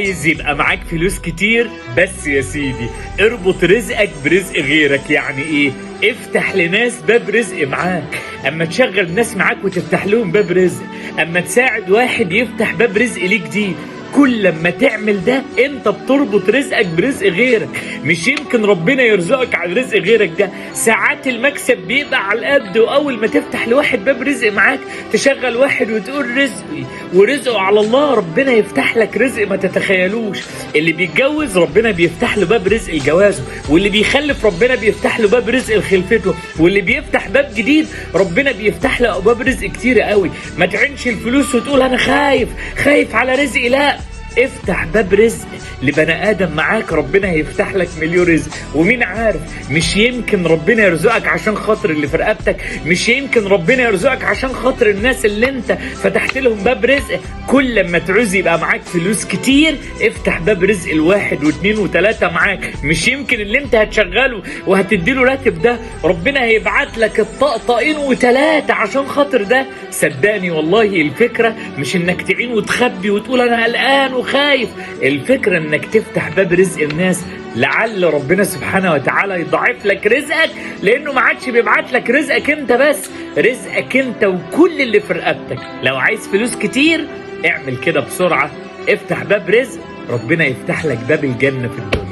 عايز يبقى معاك فلوس كتير؟ بس يا سيدي اربط رزقك برزق غيرك. يعني ايه؟ افتح لناس باب رزق معاك. اما تشغل ناس معاك وتفتح لهم باب رزق، اما تساعد واحد يفتح باب رزق ليه جديد، كل لما تعمل ده انت بتربط رزقك برزق غيرك. مش يمكن ربنا يرزقك على رزق غيرك ده؟ ساعات المكسب بيبقى على القد، واول ما تفتح لواحد باب رزق معاك، تشغل واحد وتقول رزقي ورزقه على الله، ربنا يفتح لك رزق ما تتخيلوش. اللي بيتجوز ربنا بيفتح له باب رزق لجوازه، واللي بيخلف ربنا بيفتح له باب رزق لخلفته، واللي بيفتح باب جديد ربنا بيفتح له ابواب رزق كتير قوي. ما تعينش الفلوس وتقول انا خايف، خايف على رزقي، لا، افتح باب رزق لبني ادم معاك، ربنا هيفتح لك مليون رزق. ومين عارف، مش يمكن ربنا يرزقك عشان خاطر اللي في رقبتك، مش يمكن ربنا يرزقك عشان خاطر الناس اللي انت فتحت لهم باب رزق. كل لما تعوز يبقى معاك فلوس كتير افتح باب رزق الواحد واثنين وثلاثة معاك. مش يمكن اللي انت هتشغله وهتديله راتب ده ربنا هيبعت لك الطقطقين وثلاثة عشان خاطر ده. صدقني والله الفكرة مش انك تعين وتخبي وتقول انا قلقان وخايف، الفكرة انك تفتح باب رزق الناس، لعل ربنا سبحانه وتعالى يضاعف لك رزقك، لانه ما عادش بيبعت لك رزقك انت بس، رزقك انت وكل اللي في رقبتك. لو عايز فلوس كتير اعمل كده بسرعة، افتح باب رزق، ربنا يفتح لك باب الجنة في الدنيا.